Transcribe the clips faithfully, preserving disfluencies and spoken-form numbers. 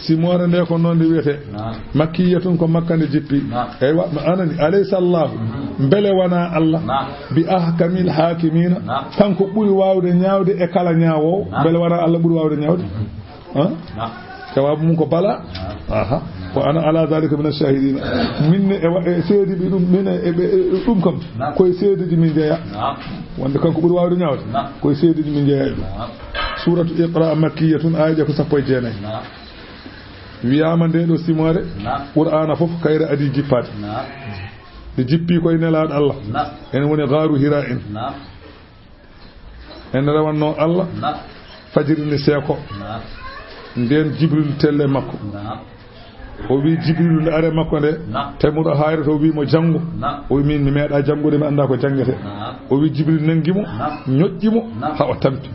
Simoore nde ko noon nde wiyetee. Naam. Makkiyatun, ko Makka nde jippi. Naam. Eywa, ma anani, alaysa Allahu, mbele wonaa Allah, naam, bi ahkamil haakimiina, naam, kanko ɓuri waawde ñaawde e kala ñaawoowo? Naam. Mbele wonaa Allah ɓuri waawde ñaawde? Ha? Naam. Jawaabu mum ko bala. Naam. Aha. Wa ana ala dhalika mina shahidina. Min ne e wa-, e seedeeɓe ɗum, min e, e, e ɗum kam. Naam. Koye seedeeji min jeyaa. Naam. Wonde kanko ɓuri waawde ñaawde. Naam. Koye seedeeji min jeyaa e ɗum. Naam. Suuratu Iqra makkiyatun, aaye ko sappo e jeenayi. Naam. Wiyaama nde ɗo simoore, naam, Qur'aana fof kayre adii jippaade. Naam. Nde jippii koye Nelaaɗo Allah. Naam. Ene woni Gaaru Hira en. Naam. En rewanno Allah. Naam. Fajiri ni seeko. Naam. Nden Jibril telle makko. Naam. O wi Jibril nde are makko nde. Naam. Tawi muɗo haayre to, o wi mo janngu. Naam. O wi min mi meeɗa janngude, mi annda ko janngete. Naam. O wi Jibril nangi mo, naam, ñoƴƴi mo, naam, haa o tampi.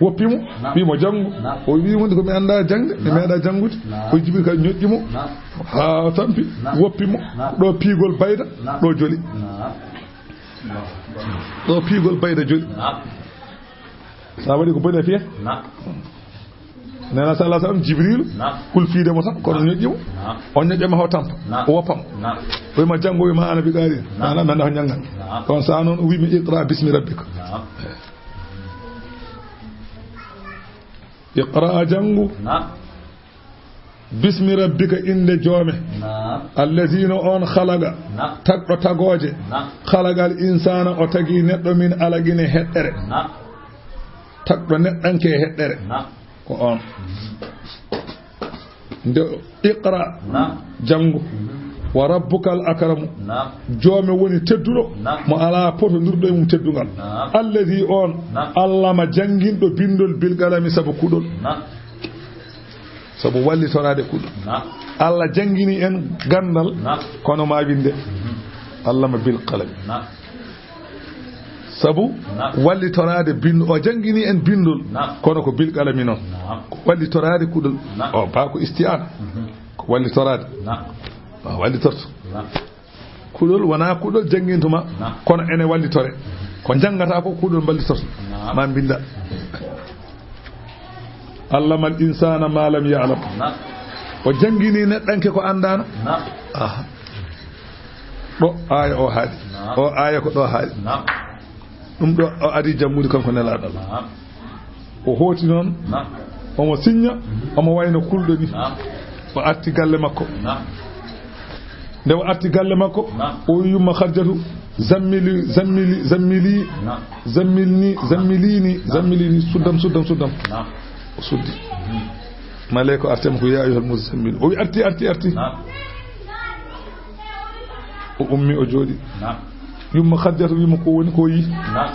Woppi mo, naam, wi mo janngu. Naam. O wi wonde ko mi annda jangde, mi, naam, meeɗa janngude. Naam. O Jibril kadi ñoƴƴi mo, naam, haa o tampi, naam, woppi mo. Naam. Ɗo piigol bayda, naam, ɗo joli. Naam. Ɗo piigol bayda joli. Naam. Sa waɗi ko bone fiya. Naam. Nena sallallahu alaihi wasallam, Jibril, naam, kulfiide mo tan, kono, naam, ñoƴƴi mo. Naam. O ñoƴƴa ma haa o tampa. Naam. O woppa mo. Naam. O wi ma janngu, o wi ma ana bi qari. Naam. Ana mi annda ko njanngan. Naam. Kono sa noon o wi mi iqra bismi rabbika. Naam. Iqra, janngu. Naam. Bismi rabbika, innde joome. Naam. Allazi, no on, khalaqa. Naam. Tagɗo tagooje. Naam. Khalaqal insana, o tagi neɗɗo min alaqin, e heɗɗere. Naam. Tagɗo neɗɗanke e heɗɗere. Naam. Ko on. Nde iqra, naam, janngu. Mhm. Wa rabbukal akramu. Naam. Joome woni tedduɗo, naam, mo alaa potondirɗo e mum teddungal. Naam. Allazi, on, naam, allama, jannginɗo binndol bil qalami, sabu kuɗol. Naam. Sabu wallitoraade kuɗol. Naam. Allah janngini en ganndal, naam, kono ma winnde. Mhm. Allama bil qalami. Naam. Sabu, naam, wallitoraade binndol, o janngini en binndol, naam, kono ko bil qalami noon. Naam. Ko wallitoraade kuɗol. Naam. O ba ko isti'aana. Mhm. Ko wallitoraade. Naam. O wallitorto. Naam. Kuɗol wonaa kuɗol janngintuma, naam, kono ene wallitore. Ko njanngata ko kuɗol mballitorto. Naam. Ma mbinnda. Allamal insana ma lam ya'lam. Naam. O janngini neɗɗanke ko anndaano. Naam. Aha. Ɗo aaya o haaɗi. Naam. O aaya ko ɗo haaɗi. Naam. Ɗum ɗo o ari janngude kanko Nelaaɗo Allah. Naam. O hooti noon, naam, omo sinña, mhm, omo wayno kulɗo ni. Naam. O arti galle makko. Naam. Nde o arti galle makko, naam, o wi yumma Khadijatu, "Zammili, zammili, zammili, naam, zammilni, zammilini, naam, zammilini, suddam, suddam, suddam." Naam. O suddi. Mhm. Maleyka o arti mo ko, "Ya ayyuhal muzzammil." O wi, "Arti, arti, arti." Naam. O ummi, o jooɗi. Naam. Yumma Khadijatu wi mo ko woni ko yi. Naam.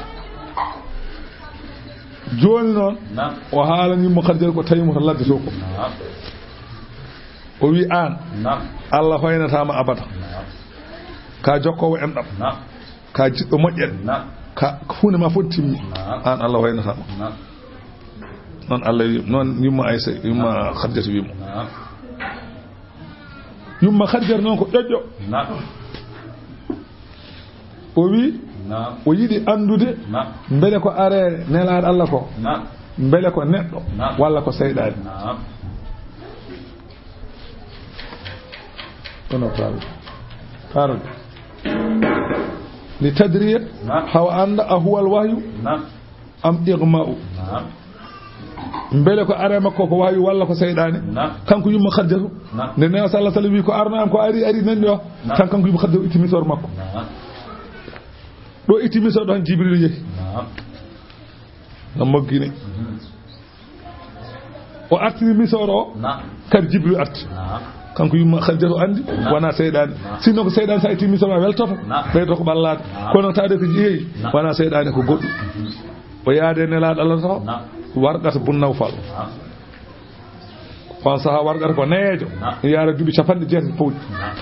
Jooni noon, naam, o haalani yumma Khadijatu ko tawi mo to ladde to ko. Naam. O wi, "Aan, naam, Allah hoynataama abada. Naam. Ka jokkoowo enɗam. Naam. Ka jiɗɗo moƴƴere. Naam. Ka huunde ma fof timmi. Naam. Aan, Allah hoynataama." Naam. Noon Allah wi, noon yumma Aysa, yumma, naam, Khadijatu wi mo. Naam. Yumma Khadijatu noon ko ƴoƴƴo. Naam. O wi, naam, o yiɗi anndude, naam, mbele ko are Nelaaɗo Allah ko, naam, mbele ko neɗɗo, naam, walla ko seyɗaani. Naam. Kono faaro. Faaro. Li tadriya, naam, hawa annda a huwal wahyu, naam, am ighma'u. Naam. Mbele ko are makko ko wahyu walla ko seyɗaane? Naam. Kanko yumma Khadijatu. Naam. Nde Neewo sallallahu alaihi wasallam wi ko arno am ko ari, ari nanɗi o. Naam. Tan kanko yumma Khadijatu itti misor makko. Naam. Ɗo itti misor ɗo tan Jibril yehi. Naam. No moggini. Mhm. O artiri misor o. Naam. Kadi Jibril arti. Naam. Kanko yumma Khadijatu andi, naam, wona seyɗaane. Naam. Sinno ko seyɗaane, sa itti misor ma weltoto. Naam. Ɓeydo ko ɓallaade. Naam. Kono taade ko jeeyi. Naam. Wona seyɗaane, ko goɗɗum. Mhm. O yaade Nelaaɗo Allah to. Naam. Warqata bun Nawfal. Naam. On saha warqata ko neejo. Naam. Yaara duuɓi capanɗe jeetati pawɗi. Naam.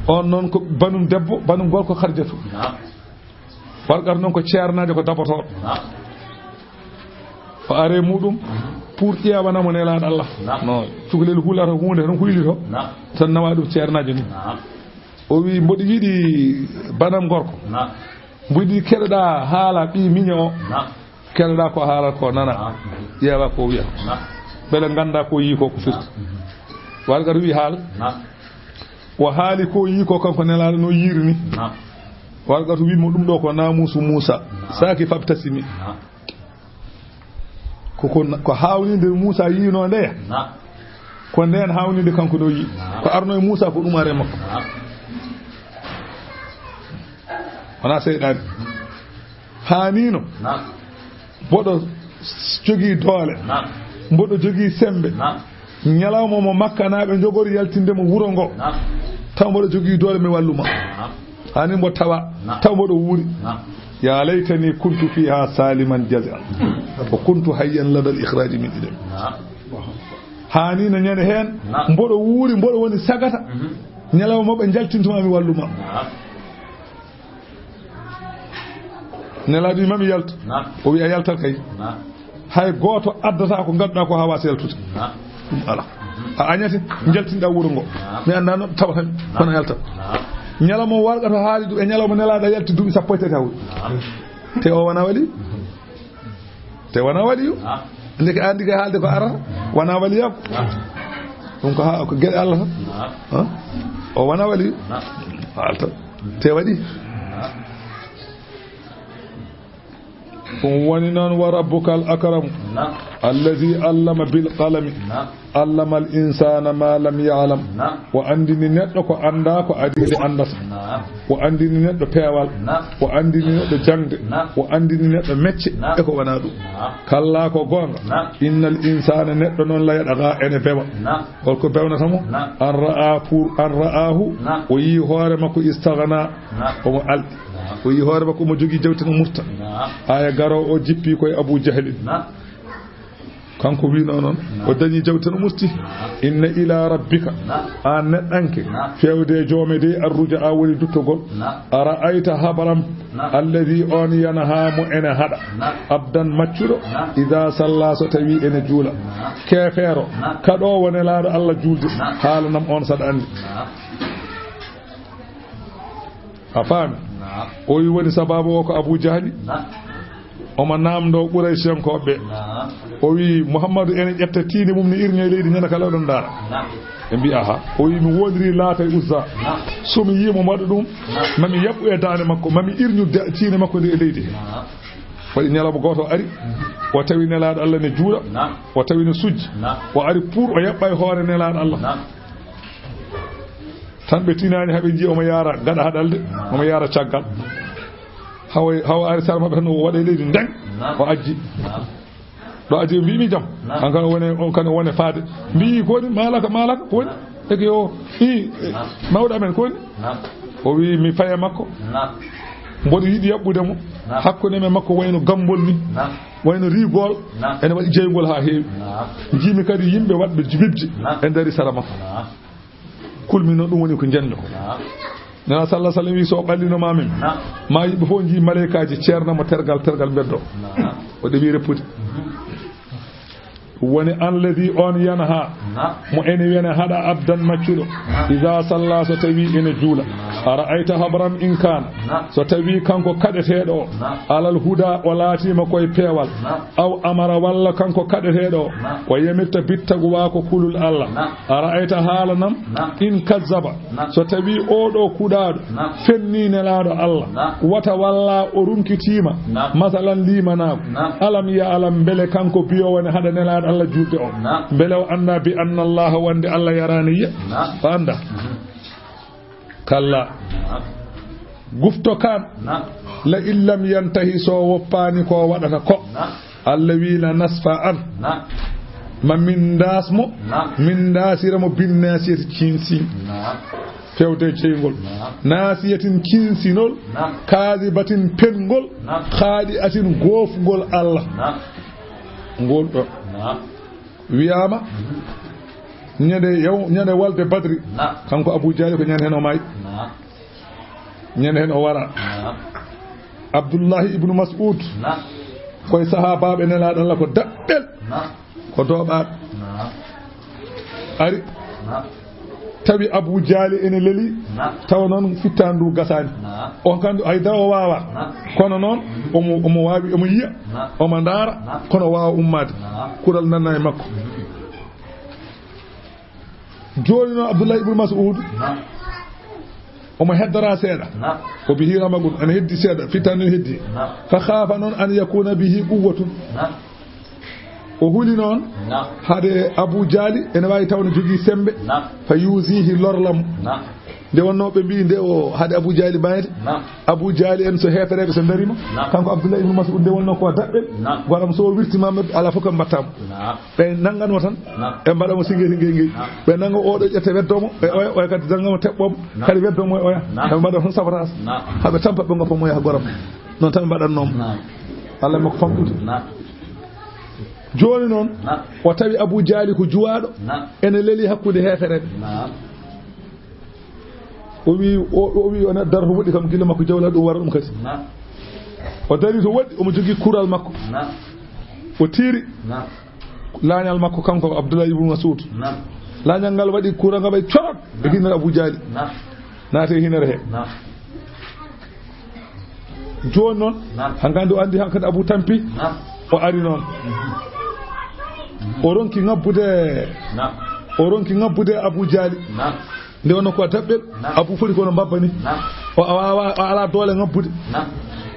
On noon ko banum debbo, banum gorko Khadijatu. Naam. Warqata noon ko ceernaajo ko dabotooɗo. Naam. O are muɗum pour ƴeewana mo Nelaaɗo Allah. Naam. No cukalel hulata huunde tan ko wili to. Naam. Tan nawa ɗum ceernaajo ni. Naam. O wi, "Mboɗo yiɗi banam gorko." Naam. "Mboɗo yiɗi keɗoɗa haala ɓii miño o." Naam. "Keɗoɗa ko haala ko nana." Naam. Ƴeewa ko wiya. Naam. Mbele ngannda ko yii ko, ko firti. Warqatu wi haal. O haali ko yii ko, kanko Nelaaɗo no yiiri ni. Warqatu wi mo ɗum ɗo ko naamuusu Muusa. Saaki fabtasimi. Ko, ko, ko haawninde Muusa yiino ndeya. Ko ndeen haawninde kanko no yii. Ko arno e Muusa ko ɗum are makko. Wona seyɗaani. Haaniino. Mboɗo jogii doole. Mboɗo jogii sembe. Ñalawma mo Makkanaaɓe njogori yaltinde mo wuro ngo. Taw mboɗo jogii doole mi walluma. Haani mbo tawa. Taw mboɗo wuuri. Ya laytani kuntu fiha saliman jazi'an. Wa kuntu hayyan ladal ikhraaji min idam. Haaniino ñande heen. Mboɗo wuuri, mboɗo woni sagata. Ñalawma mo ɓe njaltintuma mi walluma. Nelaaɗo wi mami yaltu. O wi a yaltat kay. Hay gooto addata ko ngannduɗaa ko haa waasa yaltude. Ɗum ala. A añate, njaltinɗaa wuro ngo. Mi anndaa no tawata mi, kono a yaltat. Ñalawma o warqata haali ɗum e ñalawma Nelaaɗo yalti duuɓi sappo e tati hawri. Te o wona wali. Te wona waliyu. Ndeke andi kay haalde ko ara, wona waliyaaku. Ɗum ko ha, ko geɗe Allah tan. O wona waliyu. Haalta. Te waɗi. Ɗum woni noon, wa rabbukal akramu, allazi allama bil qalami, allama al insana ma lam ya'lam. O andini neɗɗo ko anda ko adi nde andata. O andini neɗɗo peewal. O andini neɗɗo jangde. O andini neɗɗo mecce e ko wona ɗum. Kalla, ko goonga. Innal insana, neɗɗo noon, la yatgha, ene bewa. Holko bewnata mo? An ra'a, pour an ra'ahu, o yii hoore makko, istaghna, omo alɗi. O yii hoore makko omo jogii jawdi no murta. Aya garoowo o jippi koye Abu Jahlin. Kanko wiino noon, o dañi jawdi tan o musti. Inna ila rabbika, an neɗɗanke, fewde e joome de, arruja a woni duttogol. A ra'ayta habaram, alladi on yanha mo ene haɗa. Abdan maccuɗo, ida salla so tawi ene juula. Keefeero, kaɗoowo Nelaaɗo Allah juulde, haalanam on saɗa anndi. A faami? O wi woni sababu o ko Abu Jahli. Omo naamndoo Quraysiyankooɓe ɓe. O wi, Muhammadu ene ƴetta tiinde mum, ne irña e leydi, ñande kala oɗon ndaara. Ɓe mbi, aha. O wi, mi woondirii Laata e Uzza. So mi yii mo waɗa ɗum, mami yaɓɓu e daande makko, mami irñu da-, tiinde makko nde e leydi he. Waɗi ñalawma gooto o ari, o tawi Nelaaɗo Allah ne juula, o tawi ne sujji. O ari pour o yaɓɓa e hoore Nelaaɗo Allah. Tan ɓe tinaani, haɓe njiya omo yaara gaɗa haɗalde, omo yaara caggal. Hawa, hawa ari sara maɓɓe tan, o waɗa e leydi ndeng, o ajji. Ɗo ajji, o mbiimi jam. An kan o wone, on kan o wone faade. Mbii, ko woni? Maalaka, maalaka, ko woni? Eke o, i, mawɗo amen, ko woni? O wi, mi faya makko. Mboɗo yiɗi yaɓɓude mo. Hakkunde men makko wayno gambol ni. Wayno rigol. Ene waɗi jeygol haa heewi. Njiimi kadi yimɓe waɗɓe jibibji e ndari sara makko. Kulmi noon, ɗum woni ko njanmi ko. Nana sallah sallam wi, so o ɓallino ma min, ma yimɓe fof njii maleykaaji ceerna mo tergal, tergal mbeddo. O ɗeɓi reppude. Ɗum woni alladi on yanha, mo ene wene haɗa abdan maccuɗo, ida salla so tawi ene juula. A ra'ayta habram in kana, so tawi kanko kaɗeteeɗo o, alal huda, o laatiima koye peewal, aw amara, walla kanko kaɗeteeɗo o, o yamirta bittagu wa ko kulol Allah. A ra'ayta, haalanam, in kazzaba, so tawi oɗo kuɗaaɗo fenni Nelaaɗo Allah, wata walla o runkitiima, masalan, limanaagu, alam ya alam, mbele kanko biyo woni haɗa Nelaaɗo Allah juulde o, mbele o annda bi anna Allah, wonde Allah yaraani yiya? O annda. Kalla. Gufto kan. La in lam yantahi, so woppaani ko waɗata ko. Allah wi, la nasfa an. Ma min ndaas mo. Min ndaasira mo bin nasiyati, ciinsin. Fewde ceyngol. Nasiyatin, ciinsinol. Kadibatin, penngol. Khadi'atin, goofgol Allah. Ngol ɗo. Wiyaama, ñande yaw-, ñande walde Badri, kanko Abu Jahli, ko ñande heen o maayi. Ñande heen o wara. Abdullahi ibnu Mas'ud, koye sahaabaaɓe Nelaaɗo Allah ko daɓɓel, ko dooɓaaɓe. Ari, tawi Abu Jahli ene leli, tawa noon fittaandu ndu gasaani. On kan hay dara o waawaa. Kono noon, omo, omo waawi, omo yiya, omo ndaara, kono o waawaa ummaade. Kural nanna e makko. Jooni noon Abdullahi ibn Mas'ud, naam, omo heddora seeɗa. Naam. O bi hiirama ɗum ene heddi seeɗa, fittaandu ne heddi. Naam. Fa khaafa noon an yakuna bihi quwwatun. Naam. O huli noon, naam, hade Abu Jahli ene waawi taw ne jogii semmbe. Naam. Fa yuzihi lorla mo. Naam. Nde wonnoo ɓe mbii nde o hade Abu Jahli maayde. Naam. Abu Jahli en so heefereeɓe so ndariima, naam, kanko Abdullahi ibn Mas'ud nde wonnoo ko daɓɓel. Naam. Goɗam so o wirtiima maɓɓe alaa fof ko ɓe mbaɗtaa mo. Naam. Ɓe nanngan mo tan. Naam. Ɓe mbaɗa mo singe singe ngey. Naam. Ɓe nannga oɗo ƴetta weddoo mo e oya, oya kadi nannga mo teɓɓoo mo. Naam. Kadi weddoo mo e oya. Naam. Ɓe mbaɗa tan sabotaas. Naam. Haa ɓe tampa ɓe ngoppa mo yaha goram. Noon tan ɓe mbaɗatnoo mo. Naam. Allah makko famɗude. Naam. Jooni noon, naam, o tawi Abu Jahli ko juwaaɗo, naam, ene leli hakkunde heefereeɓe. Naam. O wi, o, o wi, o darto woɗɗi kam gila makko jawla ɗum wara ɗum kadi. Naam. O dari to woɗɗi, omo jogii kural makko. Naam. O tiiri. Naam. Laañal makko kanko Abdullahi ibn Mas'ud. Naam. Laañal ngal waɗi kural ngal waɗi corot e, naam, hinnere Abu Jahli. Naam. Naati e hinnere he. Naam. Jooni noon, naam, hankadi o anndi hankadi Abu Tampi, naam, o ari noon. Mhm. O ronki ŋabbude, naam, o ronki ŋabbude Abu Jahli. Naam. Nde wonnoo ko daɓɓel, naam, Abu foti kono mbabba ni. Naam. O, o, o, o alaa doole ŋabbude. Naam.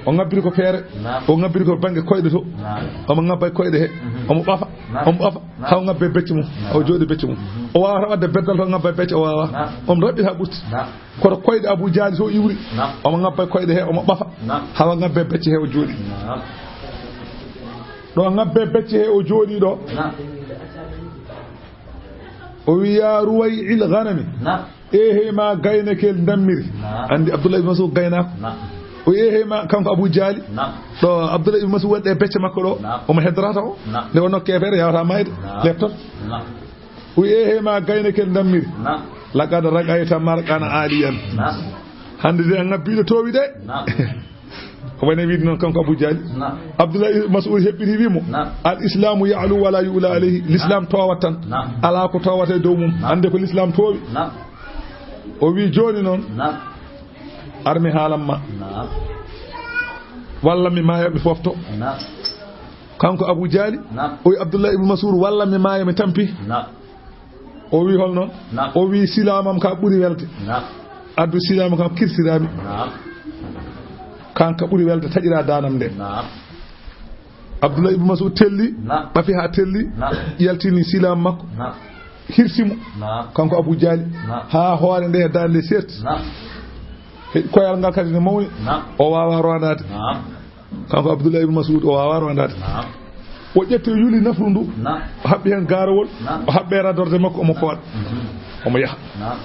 O ŋabbiri ko feere. Naam. O ŋabbiri ko bannge koyɗe to. Naam. Omo ŋabba e koyɗe he. Mhm. Omo ɓafa. Naam. Omo ɓafa. Naam. Haa o ŋabba e becce mum. Naam. O jooɗi becce mum. Mhm. O waawata waɗde beddal to ŋabba e becce o waawaa. Naam. Omo raɓɓi haa ɓurti. Naam. Koto koyɗe Abu Jahli so iwri. Naam. Omo ŋabba e koyɗe he, omo ɓafa. Naam. Haa o ŋabba e becce he o jooɗi. Naam. Ɗo ŋabba e becce he o jooɗi ɗo. Naam. O wi, "Ya ruway'il ghanami." Naam. E hey ma gaynakel ndammiri. Naam. Anndi Abdullahi ibn Mas'ud gaynaako. Naam. O wi, "E hey ma," kanko Abu Jahli. Naam. Ɗo Abdullahi ibn Mas'ud waɗi e becce makko ɗo. Naam. Omo heddrata o. Naam. Nde wonnoo keefeero yawata maayde. Naam. Leptoto. Naam. O wi, "E hey ma gaynakel ndammiri." Naam. "Laqad raqayta marqan aliyan." Naam. Hannde de a ŋabbiiɗo toowi de. Naam. Ko wayno wiide noon kanko Abu Jahli. Naam. Abdullahi ibn Mas'ud heɓɓiti wi mo. Naam. "Al islamu ya'lu wa la yu'la alayhi." L'islam toowat tan. Naam. Alaa ko toowata e dow mum. Naam. Hannde ko l'islam toowi. Naam. O wi, "Jooni noon, naam, ar mi haalan ma. Naam. Walla mi maaya mi foofto." Naam. Kanko Abu Jahli, naam, o wi Abdullahi ibn Mas'ud, "Walla mi maaya mi tampi." Naam. O wi, "Holno?" Naam. O wi, "Silaamam ka ɓuri welde. Naam. Addu silaamam kam kirsiraami. Naam. Kan ka ɓuri welde taƴira daanam nde." Naam. Abdullahi ibn Mas'ud telli, naam, ɓafi haa telli, naam, yaltini silaam makko. Naam. Hirsi mo. Naam. Kanko Abu Jahli. Naam. Haa hoore nde e daande serti. Naam. He koyal ngal kadi ne mawni. Naam. O waawaa roondaade. Naam. Kanko Abdullahi ibn Mas'ud o waawaa roondaade. Naam. O ƴetti o yuli nafru ndu. Naam. O haɓɓi heen gaarawol. Naam. O haɓɓi e radorde makko omo fooɗa. Mhm. Omo yaha. Naam.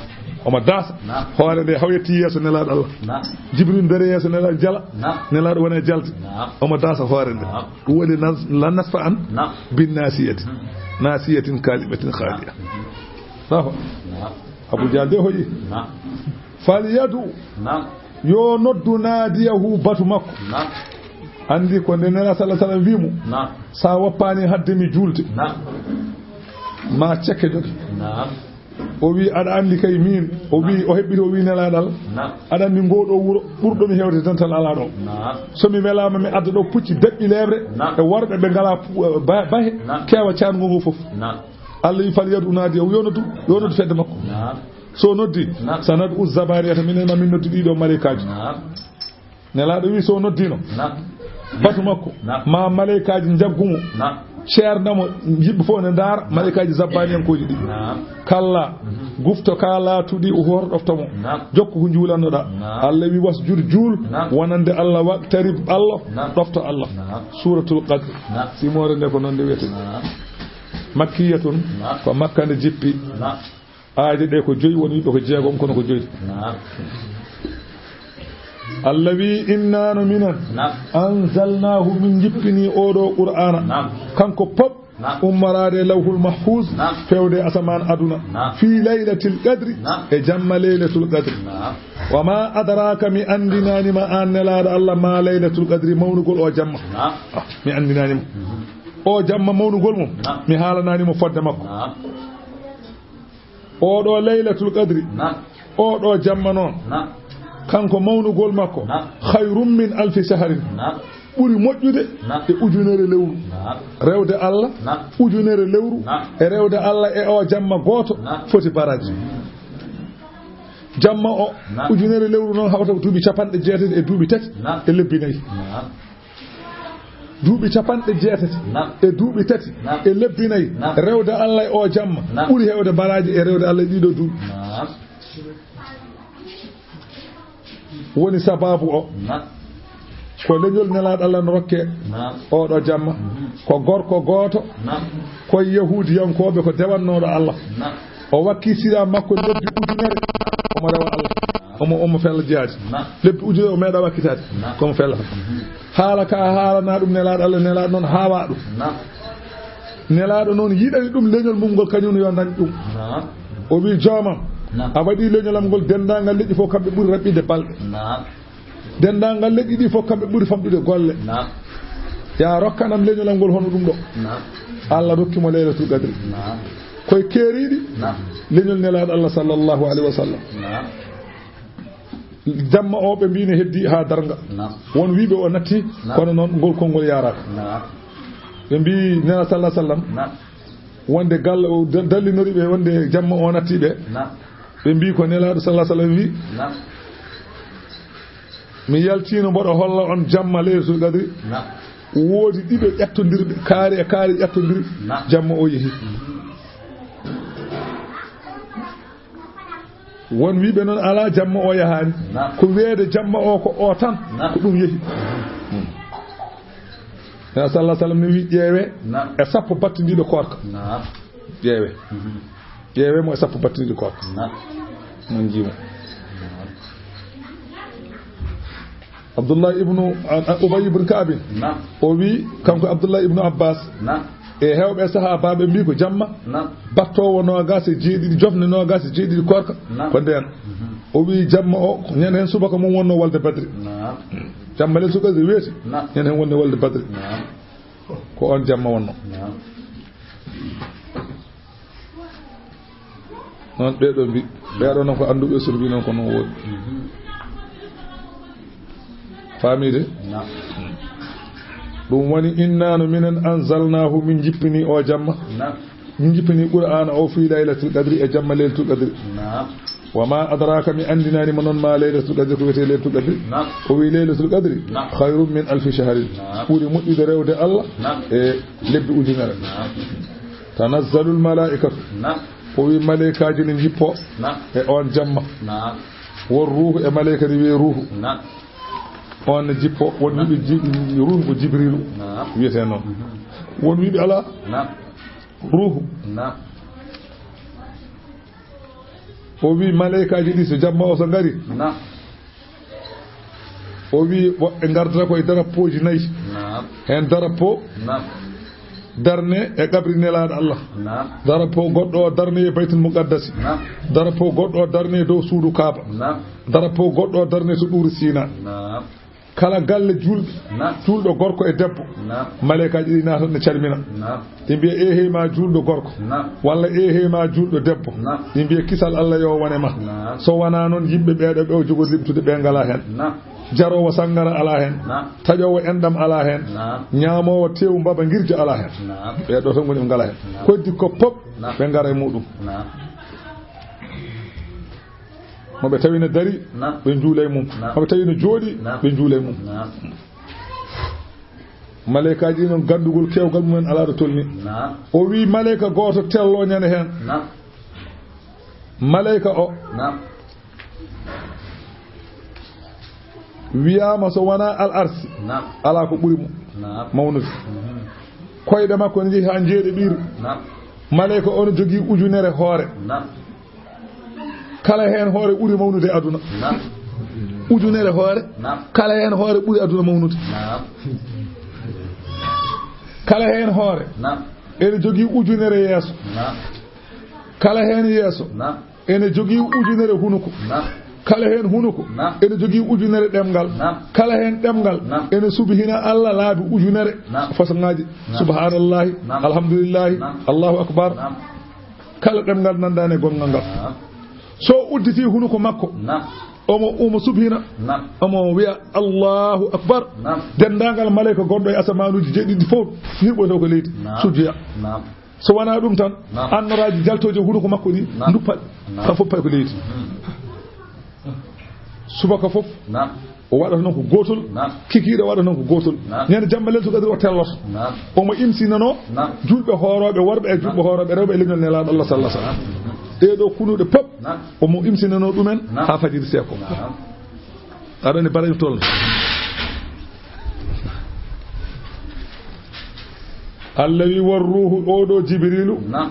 Omo daasa. Naam. Hoore nde haw yetti yeeso Nelaaɗo Allah. Naam. Jibril dare yeeso Nelaaɗo jala. Naam. Nelaaɗo wona e jalde. Naam. Omo daasa hoore nde. Naam. Ɗum woni nas-, la nasfa an, naam, bin nasiyati. Mhm. Nasiyatin kalimatin khaliya. Naam. Allahu akbar. Naam. Abu Jahal de hoyi. Naam. Falyadu. Naam. Yo noddu naadiyahu batu makko. Naam. Anndi ko nde Nela sallallahu alaihi wasallam wi mo, naam, sa woppaani hadde mi juulde, naam, ma cekke jogi. Naam. O wi, aɗa anndi kay min, o wi, o heɓɓiti, o wi Nelaaɗo Allah, naam, aɗa anndi ngoo ɗoo wuro ɓurɗo mi heewde dental alaa ɗoo. Naam. So mi welaama mi adda ɗoo pucci daɓɓi leeɓre, naam, e worɓe ɓe ngalaa pu-, ba-, bahe, naam, keewa caango ngoo fof. Naam. Allah wi, falyadu naadiyahu, yo noddu, yo noddu fedde makko. Naam. So noddi, naam, sanad'u zabaniyata, minen ma min noddi ɗiɗo malaykaaji. Naam. Nelaaɗo wi, so noddino, naam, batu makko, naam, ma malaykaaji njaggu mo, naam, ceerna mo, yimɓe fof ne ndaara malaykaaji zabbaniyankooji ɗi. Naam. Kalla, mhm, gufto ka laatuɗi o hoto ɗofto mo. Naam. Jokku ko njuulannoɗaa. Naam. Allah wi, wasjud, juul, naam, wonande Allah, waqtarib, Allah, naam, ɗofto Allah. Naam. Suuratul Qadr. Naam. Simoore nde ko noon nde wiyetee. Naam. Makkiyatun, naam, ko Makka nde jippi. Naam. Aaje ɗe ko joyi woni, ɓe ko jeegom, kono ko joyi. Naam. Allah wi, inna no minen, naam, anzalnahu, min jippini oɗo Qur'aana, naam, kanko pop, naam, ummoraade e Lawhul Mahfuz, naam, fewde asamaan aduna, naam, fi laylatil qadri, naam, e jamma laylatul qadri. Naam. Wa ma adraka, mi anndinaani ma an Nelaaɗo Allah ma laylatul qadri, mawnugol o jamma. Naam. Ah, mi anndinaani ma. Mhm. O jamma mawnugol mum, naam, mi haalanaani mo fodde makko. Naam. Oɗo laylatul qadri, naam, oɗo jamma noon, naam, kanko mawnugol makko, naam, khayrun min alfi shahrin, naam, ɓuri moƴƴude Naam. e ujunere lewru. Naam. Rewde Allah, Naam. ujunere lewru, Naam. e rewde Allah e o jamma gooto Naam. foti baraaji. Mhm. Jamma o, Naam. ujunere lewru noon hawta ko duuɓi capanɗe jeetati e duuɓi tati Naam. e lebbi nayi. Naam. Duuɓi capanɗe jeetati Naam. e duuɓi tati Naam. e lebbi nayi. Naam. Rewde Allah e o jamma Naam. ɓuri heewde baraaji e rewde Allah e ɗiɗo duuɓi. Naam. Woni sababu o. Naam. Ko leñol Nelaaɗo Allah no rokke Naam. oɗo jamma. Mhm. Ko gorko gooto. Naam. Ko Yahuudiyankooɓe ko dewannooɗo Allah. Naam. O wakkitira makko lebbi ujunere. Omo rewa Allah. Omo, omo fella jihaadi. Naam. Lebbi ujunere o meeɗa wakkitaade. Naam. Komo fella. Mhm. Haala ka haalana ɗum Nelaaɗo Allah, Nelaaɗo noon haawa ɗum. Naam. Nelaaɗo noon yiɗani ɗum leñol mum ngol kañum yo dañ ɗum. Naam. O wi joomam, Naam. a waɗi leñolam ngol denndaangal leƴƴi fof kamɓe ɓuri raɓɓiɗde balɗe. Naam. Denndaangal leƴƴi ɗi fof kamɓe ɓuri famɗude golle. Naam. Ya rokkanam leñolam ngol hono ɗum ɗo. Naam. Allah rokki mo Laylatul Qadri. Naam. Koye keeriiɗi Naam. leñol Nelaaɗo Allah sallallahu alayhi wa sallam. Naam. Jamma o ɓe mbi ne heddi haa darnga. Naam. Won wiiɓe o natti, Naam. kono noon ngol konngol yaaraaka. Naam. Ɓe mbi Nelaaɗo sallallahu alayhi wa sallam, Naam. wonde gal o da-, dallinori ɓe wonde jamma o natti ɓe. Naam. Ɓe mbi ko Nelaaɗo sallallahu alayhi wa sallam wi, Naam. mi yaltino mboɗo holla on jamma Laylatul Qadri. Naam. Woodi ɗiɗo ƴattondirɓe, kaari e kaari ƴattondiri, Naam. jamma o yehi. Mhm. Won wiiɓe noon alaa jamma o yahaani. Naam. Ko weede jamma o ko o tan, Naam. ko ɗum yehi. Naam. Nelaaɗo sallallahu alayhi wa sallam ne wi ƴeewe Naam. e sappo battindiiɗo koorka. Naam. Ƴeewe. Mhm. Ƴeewe mo e sappo battindiiɗo koorka. Naam. Mon njiimo. Naam. Abdullah ibnu, a, a, Ubay ibn Ka'bin. Naam. O wi, kanko Abdullah ibnu Abbas. Naam. E heewɓe sahaabaaɓe mbi ko jamma. Naam. Battoowo noogaas e jeeɗiɗi, jofne noogaas e jeeɗiɗi koorka. Naam. Ko ndeen. Mhm. O wi jamma o, ko ñande heen subaka mum wonno walde Badri. Naam. Jamma Laylatul Qadri weeti. Naam. Ñande heen wonde walde Badri. Naam. Ko on jamma wonno. Naam. Noon ɓee ɗoo mbi-, ɓee ɗoo noon ko annduɓe, so mbi noon ko noon woodi. Mhm. Faamiide? Naam. Ɗum woni, inna no minen anzalnaahu, min njippini o jamma. Naam. Min njippini Qur'aana o fii Laylatul Qadri, e jamma Laylatul Qadri. Naam. Wa ma adraka, mi anndinaani ma noon ma Laylatul Qadri, ko wiyetee Laylatul Qadri. Naam. O wi Laylatul Qadri Naam. khayrun min alfi shahrin. Naam. Ɓuri moƴƴude rewde Allah Naam. e lebbi ujunere. Naam. Tanazzalul malaa'ikatu. Naam. O wi maleykaaji ne njippo Naam. e on jamma. Naam. Won ruuhu e maleyka ne wiye ruuhu. Naam. On ne jippo, won Naam. wiɓe ji-, ruuhu ko Jibrilu Naam. wiyetee noon. Mhm. Won wiɓe alaa Naam. ruuhu. Naam. O wi maleykaaji ɗi so jamma o so ngari. Naam. O wi woɓɓe ngardata koye darappooji nayi. Naam. Heen darappo Naam. darne e qabri Nelaaɗo Allah. Naam. Darappo goɗɗo o darne e Baytul Muqaddasi. Naam. Darappo goɗɗo o darne e dow suudu Kaaba. Naam. Darappo goɗɗo o darne to Ɗuuri Siina. Naam. Kala galle juulɓe, Naam. juulɗo gorko e debbo, Naam. maleykaaji ɗi naatan ne calmina. Naam. Ɗi mbiya, "Eehey ma juulɗo gorko." Naam. Walla, "Eehey ma juulɗo debbo." Naam. Ɗi mbiya, "Kisal Allah yo wone ma." Naam. So wonaa noon, yimɓe ɓee ɗoo ɓe o jogori limtude, ɓe ngalaa heen. Naam. Jaroowo sanngara alaa heen. Naam. Taƴoowo enɗam alaa heen. Naam. Ñaamoowo teewu mbaba ngirja alaa heen. Naam. Ɓee ɗoo tan ngoni ɓe ngalaa heen. Naam. Koddi ko pop, Naam. ɓe ngara e muɗum. Naam. Mo ɓe tawi no dari, Naam. ɓe njuula e mum. Naam. Mo ɓe tawi no jooɗi, Naam. ɓe njuula e mum. Naam. Maleykaaji ɗi noon, ganndugol keewgal mumen alaa ɗo tolni. Naam. O wi maleyka gooto tello ñande heen. Naam. Maleyka o Naam. wiyaama so wonaa al arsi, Naam. alaa ko ɓuri mo Naam. mawnude. Mhm. Koyɗe makko ne njehi haa njeeɗe ɓiire. Naam. Maleyka o no jogii ujunere hoore. Naam. Kala heen hoore ɓuri mawnude e aduna. Naam. Ujunere hoore. Naam. Kala heen hoore ɓuri aduna mawnude. Naam. Kala heen hoore. Naam. Ene jogii ujunere yeeso. Naam. Kala heen yeeso. Naam. Ene jogii ujunere hunuko. Naam. Kala heen hunuko. Naam. Ene jogii ujunere ɗemngal. Naam. Kala heen ɗemngal. Naam. Ene subhina Allah laabi ujunere. Naam. Façon ŋaaji. Naam. Subhanallahi. Naam. Alhamdulillahi. Naam. Allahu akbar. Naam. Kala ɗemngal nanndaani e gonngal ngal. Naam. So udditi hunuko makko, Naam. Omo, omo subhina. Naam. Omo wiya, "Allahu Akbar." Naam. Denndaangal maleyka gonɗo e asamaanuuji jeeɗiɗi fof hirɓoyto ko leydi. Naam. Sujjoya. Naam. So wonaa ɗum tan, naam, annoraaji jaltooji e hunuko makko ɗi, naam, nduppa. Naam. Kam fof pay ko leydi. Mhm. Subaka fof. Naam. O waɗata noon ko gootol, naam, kikiiɗe waɗata noon ko gootol. Naam. Ñande jamma leylatul qadri o telloto. Naam. Omo imsinanoo, naam, juulɓe hoorooɓe worɓe e juulɓe, naam, hoorooɓe rewɓe e leñol Nelaaɗo Allah sallallahu alaihi wasallam. Naam. Ɗee ɗoo kunuuɗe pop, naam, omo imsinanoo ɗumen, naam, haa fajiri seeko. Naam. Aɗa anndi barayɗo tolno? Allah wi, "War ruuhu," oo ɗoo Jibriilu, naam,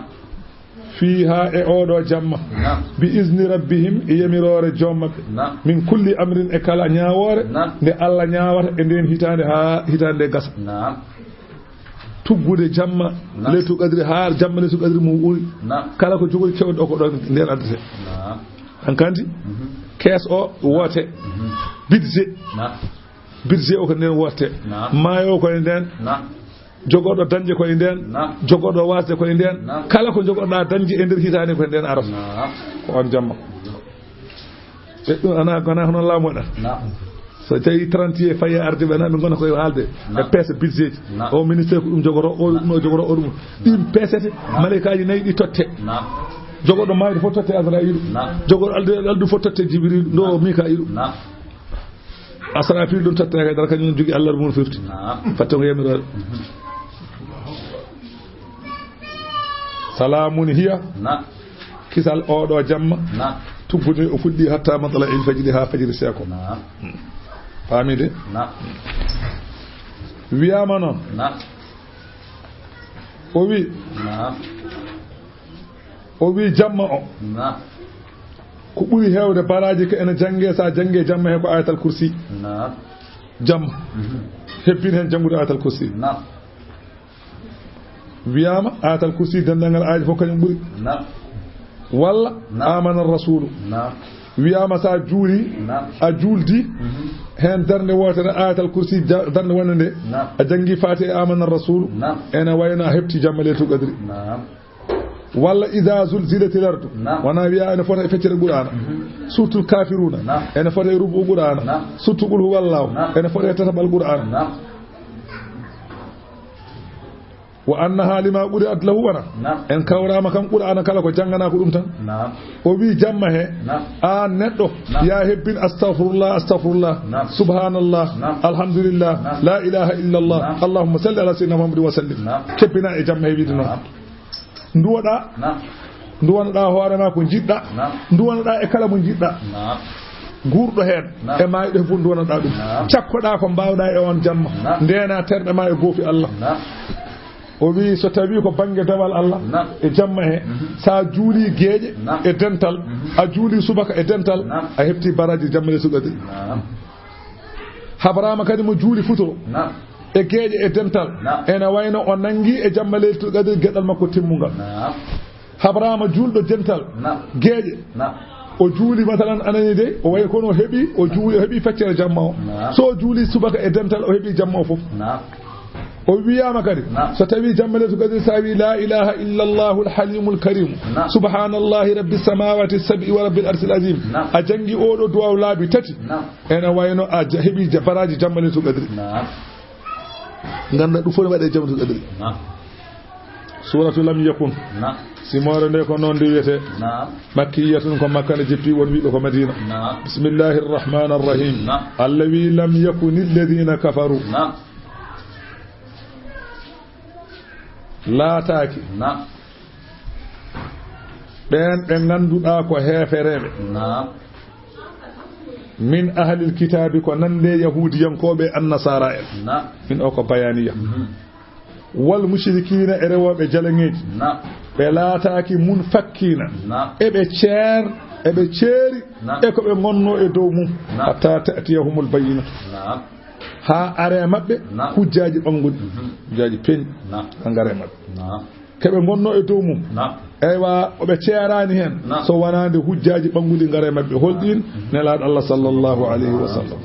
"fiihaa," e oo ɗoo jamma, naam, "bi izni rabbihim," e yamiroore joom maɓɓe, naam, "min kulli amrin," e kala ñaawoore, naam, nde Allah ñaawata e ndeen hitaande haa hitaande nde gasa. Naam. Tuggude jamma, naam, leylatul qadri haa jamma leylatul qadri mum uri. Naam. Kala ko jogori kewɗo o ko ɗoon ndeen addete. Naam. Hankandi, mhm, kees o woote. Mhm. Budget. Naam. Budget o ko ndeen woote. Naam. Maayo o ko e ndeen. Naam. Jogorɗo dañde ko e ndeen. Naam. Jogorɗo waasde ko e ndeen. Naam. Kala ko jogorɗaa dañde e nder hitaande ko e ndeen arata. Naam. Ko oon jamma. E ɗum ana, ana hono laamu waɗata. Naam. So tawi trente et un fayi e arde ɓe, na ɓe ngona koye haalde. Naam. Ɓe peesa budget ji. Naam. O ministère ko ɗum jogoro, o ɗum o jogoro, o ɗum. Ɗin peesete, naam, maleykaaji nayi ɗi totte. Naam. Jogorɗo maayde fof totte Azrayilu. Naam. Jogorɗo aldu, aldu fof totte Jibrilu, ɗo, naam, Mikayilu. Naam. Asrafil ɗum totte kay dara kañum jogii Allah mum firti. Naam. Fatte ko yamiroore. Mhm. Salaamun hiya. Naam. Kisal oo ɗoo jamma. Naam. Tuggude o fuɗɗi hatta matla il fajiri, haa fajiri seeko. Naam. Faami de? Naam. Wiyaama noon. Naam. O wi. Naam. O wi jamma o. Naam. Ko ɓuri heewde baraaji ko ene janngee, so a janngee jamma he ko Ayatal Kursi. Naam. Jamma. Mhm. Hebbin heen janngude Ayatal Kursi. Naam. Wiyaama Ayatal Kursi, denndaangal aaji fof kañum ɓuri. Naam. Walla, naam, Amana Rasulu. Naam. Wiyaama so a juuli, naam, a juuldi, mhm, heen darnde wootere Ayatal Kursi, ja-, darnde wonde nde, naam, a janngi Faatiha e Amana Rasulu, naam, ene wayno a heɓti jamma Leylatul Qadri. Naam. Walla Iza zulzilatil ardu. Naam. Wona wiya ene fota e feccere Qur'aana. Mhm. Suratul Kafiruna. Naam. Ene fota e rubu Qur'aana. Naam. Suratul Qul huwallahu. Naam. Ene fota e tataɓal Qur'aana. Naam. Wa annaha lima quri'at lahu wana. Naam. En kawrama kam Qur'aana kala ko janngana ko ɗum tan. Naam. O wi jamma he. Naam. An neɗɗo. Naam. Ya hebbin astaghfirullah, astaghfirullah. Naam. Subhanallah. Naam. Alhamdulillah. Naam. La ilaha illallah. Naam. Allahumma salli ala sayyidina Muhammadin wa sallim. Naam. Kebbina e jamma he wiide noon. Naam. Nduwoɗaa. Naam. Nduwanoɗaa hoore maa ko njiɗɗaa. Naam. Nduwanoɗaa e kala mo njiɗɗaa. Naam. Nguurɗo heen. Naam. E maayɗo he fof nduwanoɗaa ɗum. Naam. Cakkoɗaa ko mbaawɗaa e oon jamma. Naam. Ndeenaa terɗe maa e goofi Allah. Naam. O wii so tawii ko bannge dewal Allah. Naam. E jamma he. Mhm. So a juulii geeƴe. Naam. E dental. Mhm. A juulii subaka e dental. Naam. A heɓtii baraaji jamma Leylatul Qadri. Naam. Habraama kadi mo juuli futuro. Naam. E geeƴe e dental. Naam. Ene wayno o nanngi e jamma Leylatul Qadri geɗal makko timmungal. Naam. Habraama juulɗo dental. Naam. Geeƴe. Naam. O juuli, masalan, anani de, o wayi kono o heɓi, o juuli, o heɓi feccere jamma o. Naam. So o juuli subaka e dental, o heɓi jamma o fof. Naam. O wiyaama kadi, naam, so tawii jamma Leylatul Qadri, so a wii, "La ilaha illa Allahul Halimul Karim. Naam. Subhanallahi Rabbis Samawati Sab'i wa Rabbil Arshil Azim." Naam. A janngi oo ɗoo duwaaw laabi tati. Naam. Ene wayno a ja-, heɓi ja-, baraaji jamma Leylatul Qadri. Naam. Ngannda ɗum fof ne waɗe jamma Leylatul Qadri. Naam. Suuratu Lam Yakun. Naam. Simoore nde ko noon nde wiyetee. Naam. Makkiyatun, ko Makka nde jippi, won wiiɓe ko Madina. Naam. Bismillahir Rahmanir Rahim. Naam. Allah wi, "Lam yakuni alladhina kafaru." Naam. Laataaki. Naam. Ɓeen ɓe ngannduɗaa ko heefereeɓe. Naam. Min ahlil kitaabi, ko nande yahuudiyankooɓe e annasaara en. Naam. Min o ko bayaaniya. Mhm. Wal mushrikiina, e rewooɓe jalaŋeeji. Naam. Ɓe laataaki munfakkiina. Naam. Eɓe ceer-, eɓe ceeri. Naam. E ko ɓe ngonnoo e dow mum. Naam. Hatta ta'tiyahumul bayyinatu. Naam. Haa are maɓɓe, naam, hujjaaji ɓannguɗi. Mhm. Hujjaaji peeñɗi. Naam. Haa ngare maɓɓe. Naam. Ko ɓe ngonnoo e dow mum. Naam. Eywa, o ɓe ceeraani heen. Naam. So wonaa nde hujjaaji ɓannguɗi ngara e maɓɓe. Hol ɗiin? Mhm. Nelaaɗo Allah sallallahu alayhi wa sallam.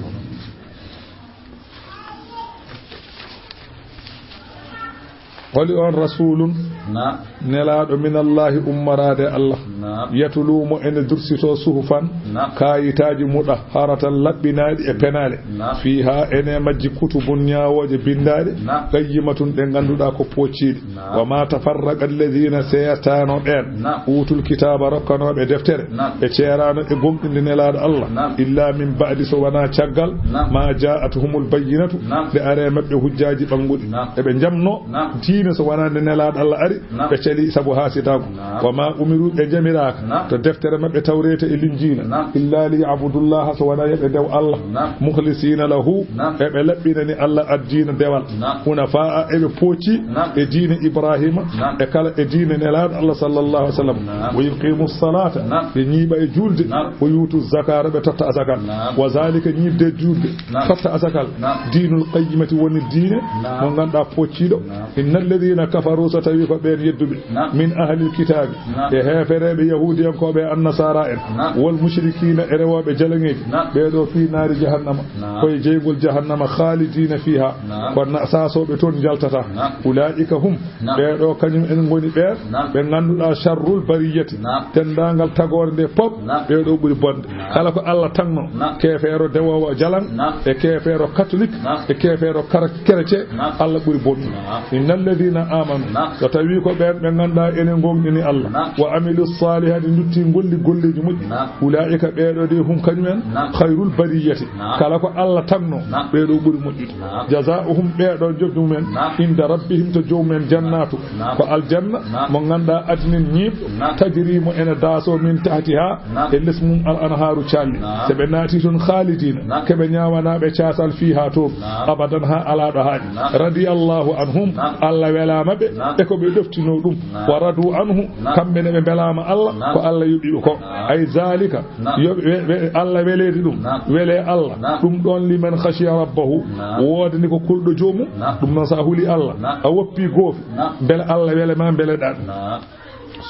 Holi on rasulun? Naam. Nelaaɗo minallahi ummoraade Allah. Naam. Yatlu mo ene dursito suhufan. Naam. Kaayitaaji mutahharatan laɓɓinaaɗi e penaale. Naam. Fiiha ene majji kutubun ñaawooje binndaaɗe. Naam. Qayyimatun ɗe ngannduɗaa ko poocciiɗe. Naam. Wa ma tafarraqa alladhina seertaano ɓeen. Naam. Utul kitaaba rokkanooɓe deftere. Naam. Ɓe ceeraano e gomɗinde Nelaaɗo Allah. Naam. Illa min ba'di so wonaa caggal. Naam. Ma ja'athumul bayyinatu. Naam. Nde aree maɓɓe hujjaaji ɓannguɗi. Naam. Eɓe njamno. Naam. Diine so wonaa nde Nelaaɗo Allah ari. Naam. Ɓe celi sabu haasidaagu. Naam. Wa ma umiru ɓe njamiraaka. Naam. To deftere maɓɓe tawreeta e linjiila. Naam. Illa li ya'budullaha so wonaa yo ɓe ndew Allah. Naam. Mukhlisina lahu. Naam. Eɓe laɓɓinani Allah addiina dewal. Naam. Hunafa'a eɓe pooci. Naam. E diine Ibrahima. Naam. E kala e diine Nelaaɗo Allah sallallahu alaihi wasallam. Naam. Wa yuqimu salata. Naam. Ɓe ñiiɓa e julde. Naam. Wa yutu zakata ɓe totta asakal. Naam. Wa zalika ñiiɓde julde. Naam. Totta asakal. Naam. Diinul qayyimati woni diine. Naam. Mo ngannduɗaa poocciiɗo. Naam. Innal ladhina kafaru so tawi ko ɓeen yedduɓe. Naam. Min ahlil kitaabi. Naam. E heefereeɓe yahuudiyankooɓe e annasaara en. Naam. Wal mushrikina e rewooɓe jalaŋeeji. Naam. Ɓee ɗoo fii naari jahannama. Naam. Koye jeyngol jahannama khalidina fiha. Naam. Kono na saasooɓe toon njaltata. Naam. Ulaika hum. Naam. Ɓee ɗoo kañum en ngoni ɓeen. Naam. Ɓe ngannduɗaa sharrul bariyati. Naam. Denndaangal tagoore nde pop. Naam. Ɓee ɗoo ɓuri bonde. Naam. Kala ko Allah tagno. Naam. Keefeero dewoowo jalaŋ. Naam. E keefeero katolik. Naam. E keefeero kara-, kerece. Naam. Allah ɓuri bonde. Naam. Innal ladhina amanu. Naam. So tawi ko ɓeen ɓe ngannduɗaa ene ngomɗini Allah. Naam. Wa amilu salihati ndutti golli golleeji moƴƴi. Naam. Ulaika ɓee ɗoo de hum kañum en. Naam. Khairul bariyati. Naam. Kala ko Allah tagno. Naam. Ɓee ɗoo ɓuri moƴƴude. Naam. Jazaa'uhum ɓee ɗoo njoɓdi mumen. Naam. Inda rabbihim to joomumen jannatu. Naam. Ko aljanna. Naam. Mo ngannduɗaa adnin ñiiɓɗo. Naam. Tajri mo ene daaso min tahtiha. Naam. E les mum al anharu calli. Naam. So ɓe naati toon khalidina. Naam. Keɓe ñaawanaaɓe caasal fiha toon. Naam. Abadan ha alaa ɗo haaɗi. Naam. Radiyallahu anhum. Naam. Allah welaama ɓe. Naam. E ko ɓe ɗoftino ɗum. Naam. Wa radu anhu. Naam. Kamɓe ne ɓe mbelaama Allah. Naam. Ko Allah yoɓi ɓe ko. Naam. Ay zalika. Naam. Yo ɓe, ɓe, Allah weleede ɗum. Naam. Wele Allah. Naam. Ɗum ɗoon liman khashiya rabbahu. Naam. Woodani ko kulɗo joomum. Naam. Ɗum noon so a huli Allah. Naam. A woppi goofi. Naam. Mbele Allah wele ma, mbele ɗan. Naam.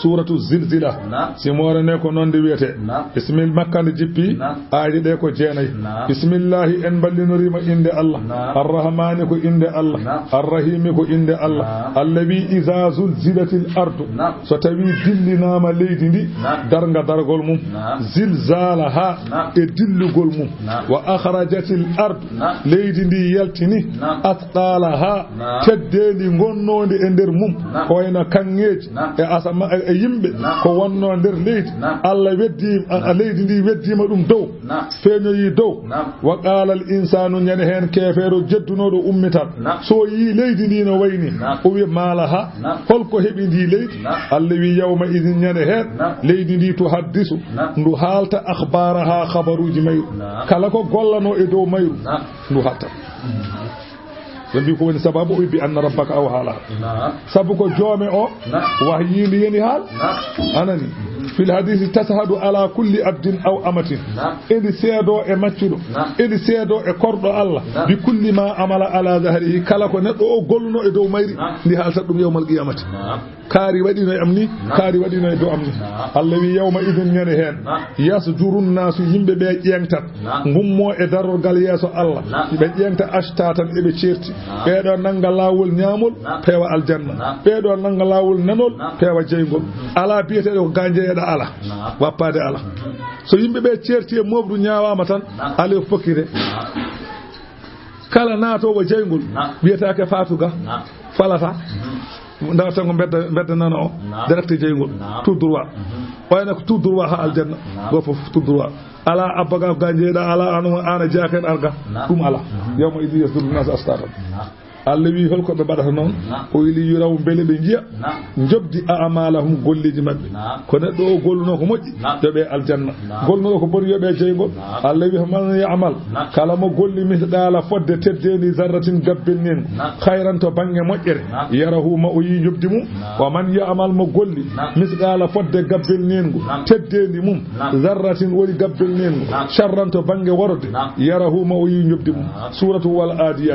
Suratu Zilzila. Naam. Simoore ne ko noon nde wiyetee. Naam. Bismil-, Makka nde jippi. Naam. Aaje ɗe ko jeenayi. Naam. Bismillahi, en mballinorii mo innde Allah. Naam. Arrahmani ko innde Allah. Naam. Arrahimi ko innde Allah. Naam. Allazi iza zulzilatil ardu. Naam. So tawi dillinaama leydi ndi. Naam. Darnga dargol mum. Naam. Zilzalaha. Naam. E dillugol mum. Naam. Wa akhrajatil ardu. Naam. Leydi ndi yaltini. Naam. Athqalaha. Naam. Teddeendi ngonnoondi e nder mum. Naam. Ko wayno kaŋŋeeji. Naam. E asama-, e, e yimɓe. Naam. Ko wonnoo nder leydi. Naam. Allah weddi, a, a, naam, leydi ndi weddiima ɗum dow. Naam. Feeñoyi dow. Naam. Wa qala al insanu, ñande heen keefeero jeddunooɗo ummital. Naam. So yii leydi ndi no wayni. Naam. O wiya, "Ma laha." Naam. Holko heɓi ndi leydi? Naam. Allah wi, "Yawma idin," ñande heen, naam, leydi ndi tuhaddisu, naam, ndu haalta akhbaraha, khabaruuji mayru. Naam. Kala ko gollanoo e dow mayru, naam, ndu haalta. Ɓe mbi ko woni sababu? O wi, "Bi anna rabbaka awha laha." Naam. Sabu ko joome o, naam, wahyii ndi yani haal. Naam. Anani. Fil hadisi, "Tashhadu ala kulli abdin aw amatin." Naam. Edi seedo e maccuɗo. Naam. Edi seedo e korɗo Allah. Naam. "Bi kulli ma amala ala zahrihi." Kala ko neɗɗo o golluno e dow mayri, naam, ndi haalta ɗum yawmal qiyamati. Naam. Kaari waɗino e am ni, naam, kaari waɗino e dow am ni. Naam. Allah wi, "Yawma idin," ñande heen. Naam. "Yasdurun nasu," yimɓe ɓe ƴeeŋtat. Naam. Ngummo e darorgal yeeso Allah. Naam. Ɓe ƴeeŋta ashtatan eɓe ceerti. Naam. Ɓeeɗo nannga laawol ñaamol, naam, peewa aljanna. Naam. Ɓeeɗo nannga laawol nanol, naam, peewa jeyngol. Mhm. Alaa biyeteeɗo ko ga jeyeɗa, alaa. Naam. Wappaade alaa. Mhm. So yimɓe ɓe ceerti e mooɓru ñaawaama tan, naam, alaa ko pokkite. Naam. Kala naatoowo jeyngol, naam, wiyetaake faatu ga. Naam. Falata. Mhm. Ndarata ko mbedda, mbedda nana o. Naam. Direct jeyngol. Naam. Tout droit. Mhm. Wayno ko tout droit ha aljanna. Naam. Go fof tout droit. Alaa abba ga, ga jeeɗa, alaa ano, ana jaaken arga. Naam. Ɗum alaa. Mhm. Yawma idin yasduru nasu ashtatan. Naam. Allah wi, holko ɓe mbaɗata noon? Naam. O wi, "Li yuraw," mbele ɓe njiya. Naam. Njoɓdi a'malahum, golleeji maɓɓe. Naam. Ko neɗɗo o golluno ko moƴƴi, naam, yoɓe aljanna. Naam. Golluno ko boni, yoɓe jeyngol. Naam. Allah wi, "Faman ya'mal," naam, kala mo golli, "mithqala," fodde teddeendi, "zarratin," gabbel neengu. Naam. "Khayran," to bannge moƴƴere. Naam. "Yarahu," ma o yii njoɓdi mum. Naam. "Wa man ya'mal," mo golli, naam, "mithqala," fodde gabbel neengu, naam, teddeendi mum, naam, "zarratin," woni gabbel neengu, naam, "sharran," to bannge worode, naam, "yarahu," ma o yii njoɓdi mum. Naam. Suratu Wal Adiyat.